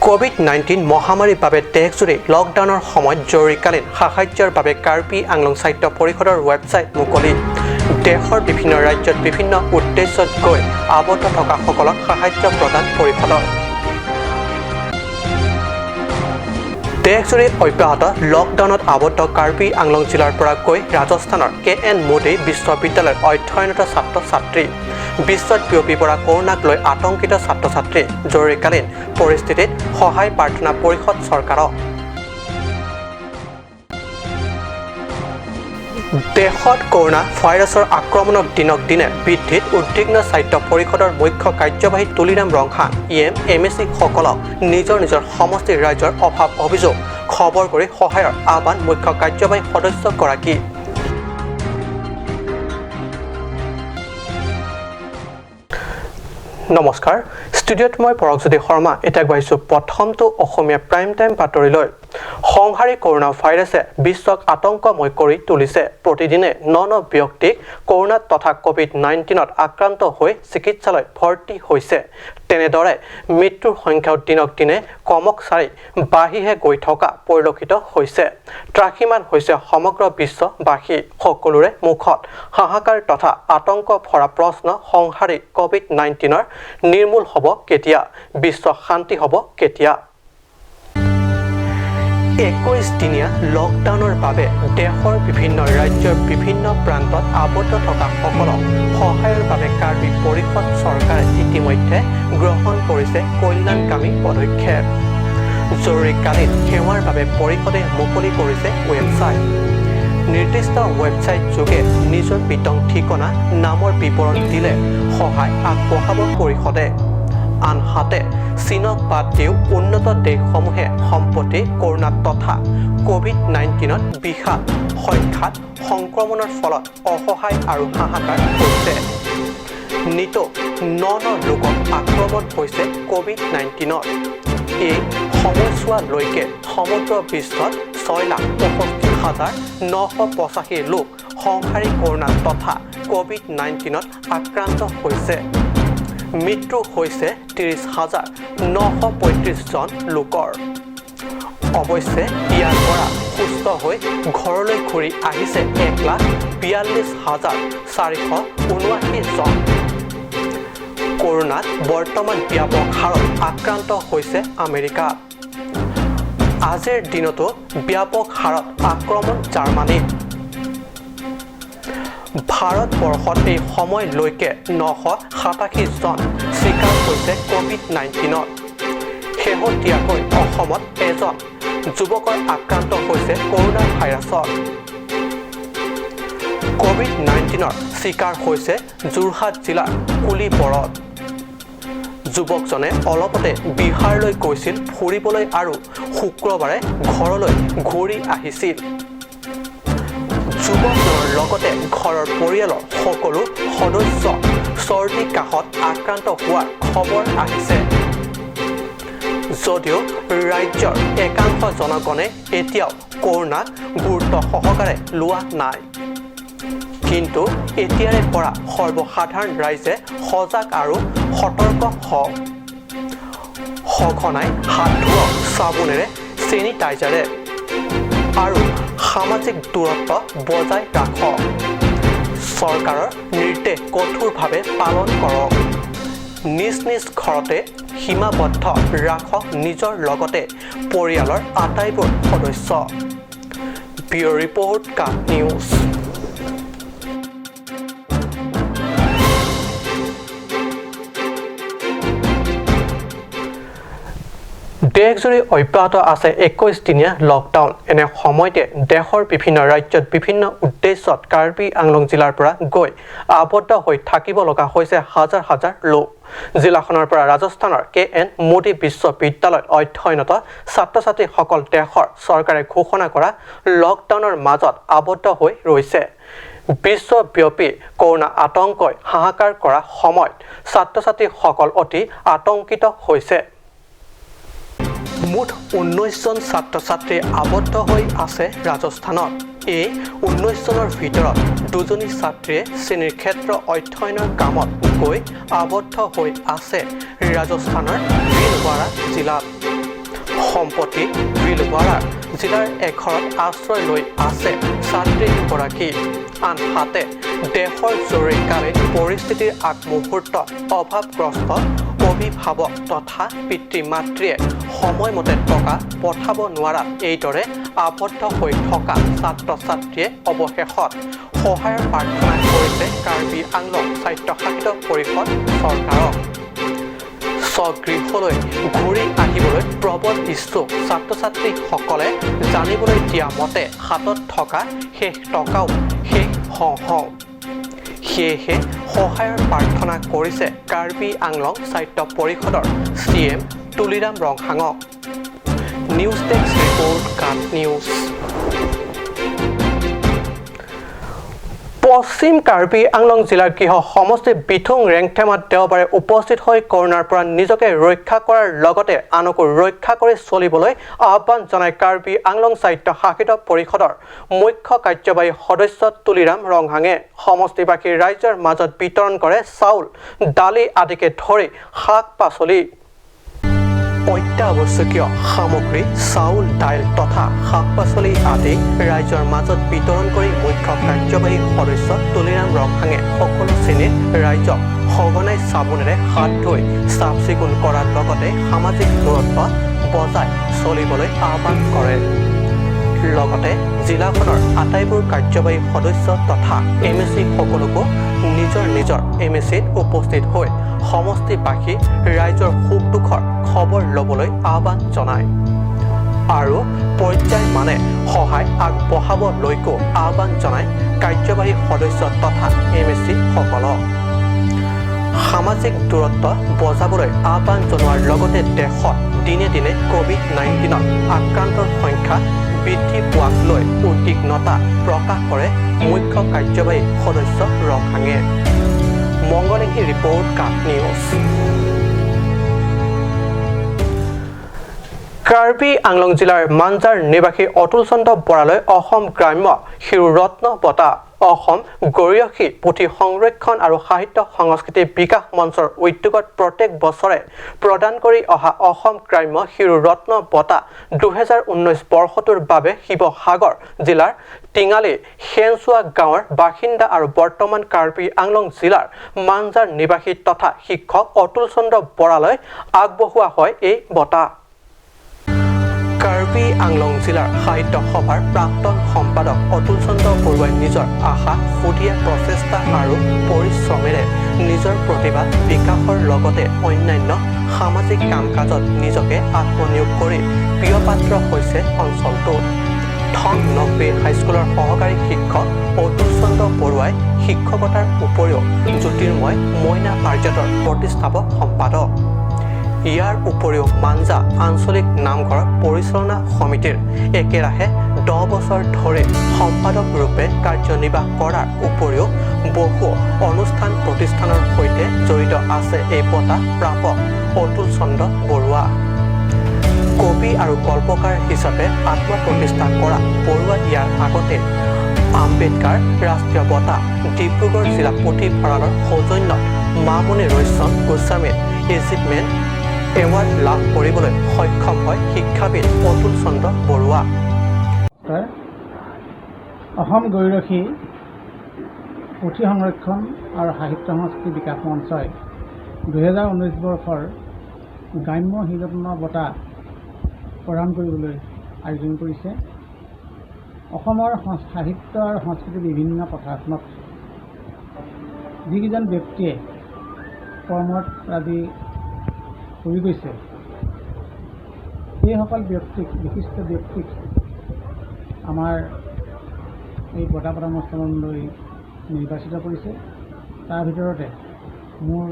COVID-19 মহামাৰীৰ বাবে দেশজুৰি লকডাউনৰ সময়ত জৰুৰীকালীন সাহায্যৰ বাবে কাৰ্বি আংলং সাহিত্য পৰিষদৰ ৱেবছাইট মুকলি। দেশৰ বিভিন্ন ৰাজ্যত বিভিন্ন উদ্দেশ্যত গৈ আবদ্ধ থকাসকলক সাহায্য প্ৰদান পৰিষদৰ। দেশজুৰি অব্যাহত লকডাউনত আবদ্ধ কাৰ্বি আংলং জিলাৰ পৰা গৈ ৰাজস্থানৰ কে এন মোদী বিশ্ববিদ্যালয়ত অধ্যয়নৰত ছাত্ৰ ছাত্ৰী। বিশ্বত বিয়পি পৰা কৰোণাক লৈ আতংকিত ছাত্ৰ ছাত্ৰী। জৰুৰীকালীন পৰিস্থিতিত সহায় প্ৰাৰ্থনা পৰিষদ চৰকাৰক। দেশত কৰোণা ভাইৰাছৰ আক্ৰমণক দিনক দিনে বৃদ্ধিত উদ্বিগ্ন স্বাস্থ্য পৰিষদৰ মুখ্য কাৰ্যবাহী তুলিৰাম ৰংহাং এম এ চিসকলক নিজৰ নিজৰ সমষ্টিৰ ৰাইজৰ অভাৱ অভিযোগ খবৰ কৰি সহায়ৰ আহ্বান মুখ্য কাৰ্যবাহী সদস্যগৰাকী। নমস্কাৰ, ষ্টুডিঅ'ত মই পৰকজ্যোতি শৰ্মা। এতিয়া গৈছোঁ প্ৰথমটো অসমীয়া প্ৰাইম টাইম বাতৰিলৈ। সংহাৰী কৰোণা ভাইৰাছে বিশ্বক আতংকময় কৰি তুলিছে। প্ৰতিদিনে ন ন ব্যক্তিক কৰোণা তথা কোভিড-19ত আক্ৰান্ত হৈ চিকিৎসালয়ত ভৰ্তি হৈছে। তেনেদৰে মৃত্যুৰ সংখ্যাও দিনক দিনে কমক চাৰি বাঢ়িহে গৈ থকা পৰিলক্ষিত হৈছে। ত্ৰাসীমান হৈছে সমগ্ৰ বিশ্ববাসী। সকলোৰে মুখত হাহাকাৰ তথা আতংক ভৰা প্ৰশ্ন, সংহাৰী কোভিড-19ৰ নিৰ্মূল হ'ব কেতিয়া? বিশ্ব শান্তি হ'ব কেতিয়া? 21 দিনীয়া লকডাউনৰ বাবে দেশৰ বিভিন্ন ৰাজ্যৰ বিভিন্ন প্ৰান্তত আবদ্ধ থকাসকলক সহায়ৰ বাবে কাৰ্বি পৰিষদ চৰকাৰে ইতিমধ্যে গ্ৰহণ কৰিছে কল্যাণকামী পদক্ষেপ। জৰুৰীকালীন সেৱাৰ বাবে পৰিষদে মুকলি কৰিছে ৱেবছাইট। নিৰ্দিষ্ট ৱেবছাইট যোগে নিজৰ বিতং ঠিকনা, নামৰ বিৱৰণ দিলে সহায় আগবঢ়াব পৰিষদে। আনহাতে চীনক বাদ দিও উন্নত দেশসমূহে সম্প্ৰতি কৰোণা তথা কোভিড-19ত বিশাল সংখ্যাত সংক্ৰমণৰ ফলত অসহায় আৰু হাহাকাৰ হৈছে। নিতৌ ন ন লোকক আক্ৰমণ হৈছে কোভিড-19ত। এই সময়ছোৱালৈকে সমগ্ৰ বিশ্বত 6,65,985 লোক সংহাৰী কৰোণা তথা কোভিড-19ত আক্ৰান্ত হৈছে। মৃত্যু হৈছে 30,935 জন লোকৰ। অৱশ্যে ইয়াৰ পৰা সুস্থ হৈ ঘৰলৈ ঘূৰি আহিছে 1,42,479 জন। কৰোণাত বৰ্তমান ব্যাপক হাৰত আক্ৰান্ত হৈছে আমেৰিকা। আজিৰ দিনতো ব্যাপক হাৰত আক্ৰমণ জাৰ্মানীত। ভাৰতবৰ্ষত এই সময়লৈকে 987 জন চিকাৰ হৈছে কোভিড-19ত। শেহতীয়াকৈ অসমত এজন যুৱকৰ আক্ৰান্ত হৈছে কৰোণা ভাইৰাছত। কোভিড-19ৰ চিকাৰ হৈছে যোৰহাট জিলাৰ কুলিবৰত। যুৱকজনে অলপতে বিহাৰলৈ গৈছিল ফুৰিবলৈ আৰু শুক্ৰবাৰে ঘৰলৈ ঘূৰি আহিছিল। যুৱকজনৰ লগতে ঘৰৰ পৰিয়ালৰ সকলো সদস্য চৰ্দি কাহত আক্ৰান্ত হোৱাৰ খবৰ আহিছে। যদিও ৰাজ্যৰ একাংশ জনগণে এতিয়াও কৰোণাক গুৰুত্ব সহকাৰে লোৱা নাই, কিন্তু এতিয়াৰে পৰা সৰ্বসাধাৰণ ৰাইজে সজাগ আৰু সতৰ্ক হওক। সঘনাই হাত ধোৱক চাবোনেৰে, চেনিটাইজাৰে আৰু সামাজিক দূৰত্ব বজাই ৰাখক। চৰকাৰৰ নিৰ্দেশ কঠোৰভাৱে পালন কৰক। নিজ নিজ ঘৰতে সীমাবদ্ধ ৰাখক নিজৰ লগতে পৰিয়ালৰ আটাইবোৰ সদস্য। Bureau' report, cut news. দেশজুৰি অব্যাহত আছে 21 দিনীয়া লকডাউন। এনে সময়তে দেশৰ বিভিন্ন ৰাজ্যত বিভিন্ন উদ্দেশ্যত কাৰ্বি আংলং জিলাৰ পৰা গৈ আবদ্ধ হৈ থাকিব লগা হৈছে হাজাৰ হাজাৰ লোক। জিলাখনৰ পৰা ৰাজস্থানৰ কে এন মোদী বিশ্ববিদ্যালয়ত অধ্যয়নৰত ছাত্ৰ ছাত্ৰীসকল দেশৰ চৰকাৰে ঘোষণা কৰা লকডাউনৰ মাজত আবদ্ধ হৈ ৰৈছে। বিশ্বব্যাপী কৰোণা আতংকই হাহাকাৰ কৰা সময়ত ছাত্ৰ ছাত্ৰীসকল অতি আতংকিত হৈছে। মুঠ 19 জন ছাত্ৰ ছাত্ৰী আবদ্ধ হৈ আছে ৰাজস্থানত। এই 19 জনৰ ভিতৰত দুজনী ছাত্ৰীয়ে শ্ৰেণীৰ ক্ষেত্ৰ অধ্যয়নৰ কামত গৈ আবদ্ধ হৈ আছে ৰাজস্থানৰ ভিলৱাৰা জিলাত। সম্প্ৰতি ভিলৱাৰা জিলাৰ এঘৰত আশ্ৰয় লৈ আছে ছাত্ৰী দুগৰাকী। আনহাতে দেশৰ জৰুৰীকালীন পৰিস্থিতিৰ আগমুহূৰ্তত অভাৱগ্ৰস্ত অভিভাৱক তথা পিতৃ মাতৃয়ে সময়মতে টকা পঠাব নোৱাৰাত এইদৰে আবদ্ধ হৈ থকা ছাত্ৰ ছাত্ৰীয়ে অৱশেষত সহায়ৰ প্ৰাৰ্থনা কৰিছে কাৰ্বি আংলং স্বায়ত্তশাসিত পৰিষদ চৰকাৰক। স্বগৃহলৈ ঘূৰি আহিবলৈ প্ৰবল ইচ্ছুক ছাত্ৰ ছাত্ৰীসকলে জানিবলৈ দিয়া মতে হাতত থকা শেষ টকাও শেষ হওঁ হওঁ। সেয়েহে সহায়ৰ প্ৰাৰ্থনা কৰিছে কাৰ্বি আংলং স্বায়ত্ত পৰিষদৰ চি এম তুলিৰাম ৰংহাঙক। News desk report, cut news. পশ্চিম কাৰ্বি আংলং জিলাৰ গৃহ সমষ্টি বিথুং ৰেংথেমাত দেওবাৰে উপস্থিত হৈ কৰোণাৰ পৰা নিজকে ৰক্ষা কৰাৰ লগতে আনকো ৰক্ষা কৰি চলিবলৈ আহ্বান জনাই কাৰ্বি আংলং স্বায়ত্ত শাসিত পৰিষদৰ মুখ্য কাৰ্যবাহী সদস্য তুলিৰাম ৰংহাঙে। সমষ্টিবাসী ৰাইজৰ মাজত বিতৰণ কৰে চাউল, দালি আদিকে ধৰি শাক পাচলি। অত্যাৱশ্যকীয় সামগ্ৰী চাউল, দাইল তথা শাক পাচলি আদি ৰাইজৰ মাজত বিতৰণ কৰি মুখ্য কাৰ্যবাহী সদস্য তুলিৰাম ৰংহাঙে সকলো শ্ৰেণীৰ ৰাইজক সঘনাই চাবোনেৰে হাত ধুই চাফ চিকুণ কৰাৰ লগতে সামাজিক দূৰত্ব বজাই চলিবলৈ আহ্বান কৰে। লগতে জিলাখনৰ আটাইবোৰ কাৰ্যবাহী সদস্য তথা এম এ চি সকলকো নিজৰ নিজৰ এম এ চিত উপস্থিত হৈ সমষ্টিবাসী ৰাইজৰ সুখ দুখৰ খবৰ ল'বলৈ আহ্বান জনায় আৰু পৰ্যায় মানে সহায় আগবঢ়াবলৈকো আহ্বান জনায় কাৰ্যবাহী সদস্য তথা এম এ চি সকলক। সামাজিক দূৰত্ব বজাবলৈ আহ্বান জনোৱাৰ লগতে দেশত দিনে দিনে ক'ভিড-19ত আক্ৰান্তৰ সংখ্যা বৃদ্ধি পোৱাক লৈ উদ্বিগ্নতা প্ৰকাশ কৰে মুখ্য কাৰ্যবাহী সদস্য ৰংহাঙে। মংগলেংহী report, cut news. Karbi Anglong জিলাৰ মাঞ্জাৰ নিবাসী অতুল চন্দ্ৰ বৰালৈ অসম গ্ৰাম্য শিৰোৰত্ন বঁটা। অসম গৰীয়সী পুথি সংৰক্ষণ আৰু সাহিত্য সংস্কৃতি বিকাশ মঞ্চৰ উদ্যোগত প্ৰত্যেক বছৰে প্ৰদান কৰি অহা অসম গ্ৰাম্য শিৰোৰত্ন বঁটা 2019 বৰ্ষটোৰ বাবে শিৱসাগৰ জিলাৰ টিঙালী শেনচোৱা গাঁৱৰ বাসিন্দা আৰু বৰ্তমান কাৰ্বি আংলং জিলাৰ মাঞ্জাৰ নিবাসী তথা শিক্ষক অতুল চন্দ্ৰ বৰালৈ আগবঢ়োৱা হয় এই বঁটা। কাৰ্বি আংলং জিলাৰ সাহিত্য সভাৰ প্ৰাক্তন সম্পাদক অতুল চন্দ্ৰ বৰুৱাই নিজৰ আশা সুধীয়া প্ৰচেষ্টা আৰু পৰিশ্ৰমেৰে নিজৰ প্ৰতিভা বিকাশৰ লগতে অন্যান্য সামাজিক কাম কাজত নিজকে আত্মনিয়োগ কৰি প্ৰিয়পাত্ৰ হৈছে অঞ্চলটোত। থং নকবি হাইস্কুলৰ সহকাৰী শিক্ষক অতুল চন্দ্ৰ বৰুৱাই শিক্ষকতাৰ উপৰিও জ্যোতিৰ্ময় মইনা পাৰিজাতৰ প্ৰতিষ্ঠাপক সম্পাদক। ইয়াৰ উপৰিও মাঞ্জা আঞ্চলিক নামঘৰ পৰিচালনা সমিতিৰ একেৰাহে 10 বছৰ ধৰি সম্পাদক ৰূপে কাৰ্যনিৰ্বাহ কৰাৰ উপৰিও বহু অনুষ্ঠান প্ৰতিষ্ঠানৰ সৈতে জড়িত আছে এই বঁটা প্ৰাপক অতুল চন্দ্ৰ বৰুৱা। কবি আৰু গল্পকাৰ হিচাপে আত্মপ্ৰতিষ্ঠা কৰা বৰুৱা ইয়াৰ আগতে আম্বেদকাৰ ৰাষ্ট্ৰীয় বঁটা, ডিব্ৰুগড় জিলা পুথিভঁৰালৰ সৌজন্যত মামণি ৰয়ছম গোস্বামীৰ এচিভমেণ্ট এৱাৰ্ড লাভ কৰিবলৈ সক্ষম হয় শিক্ষাবিদ অতুল চন্দ্ৰ বৰুৱা। নমস্কাৰ। অসম গৰীয়সী পুথি সংৰক্ষণ আৰু সাহিত্য সংস্কৃতি বিকাশ মঞ্চই 2019 বৰ্ষৰ গ্ৰাম্য শিৰত্ন বঁটা প্ৰদান কৰিবলৈ আয়োজন কৰিছে। অসমৰ সাহিত্য আৰু সংস্কৃতিৰ বিভিন্ন পথাৰখনত যিকেইজন ব্যক্তিয়ে কৰ্মত আজি কৰি গৈছে, সেইসকল ব্যক্তিক, বিশিষ্ট ব্যক্তিক আমাৰ এই বঁটা প্ৰদান অনুষ্ঠানলৈ নিৰ্বাচিত কৰিছে। তাৰ ভিতৰতে মোৰ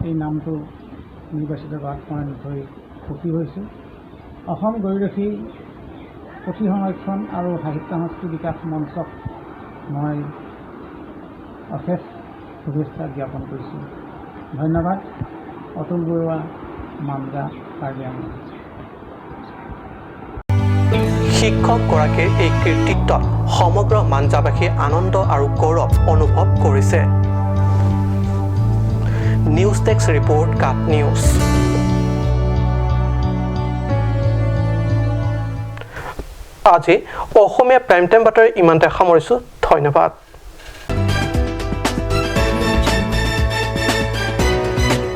এই নামটো নিৰ্বাচিত কৰাত মই নথৈ সুখী হৈছোঁ। অসম গৰীয়সী পুথি সংৰক্ষণ আৰু সাহিত্য সংস্কৃতি বিকাশ মঞ্চক মই অশেষ শুভেচ্ছা জ্ঞাপন কৰিছোঁ। ধন্যবাদ। অতুল বৰুৱা, মাঞ্জা, কাৰ্বি আংলং। শিক্ষকগৰাকীৰ এই কৃতিত্বত সমগ্ৰ মাঞ্জাবাসীয়ে আনন্দ আৰু গৌৰৱ অনুভৱ কৰিছে। News desk report, cut news. আজি অসমীয়া প্ৰাইম টাইম বাতৰি ইমানতে সামৰিছোঁ। ধন্যবাদ।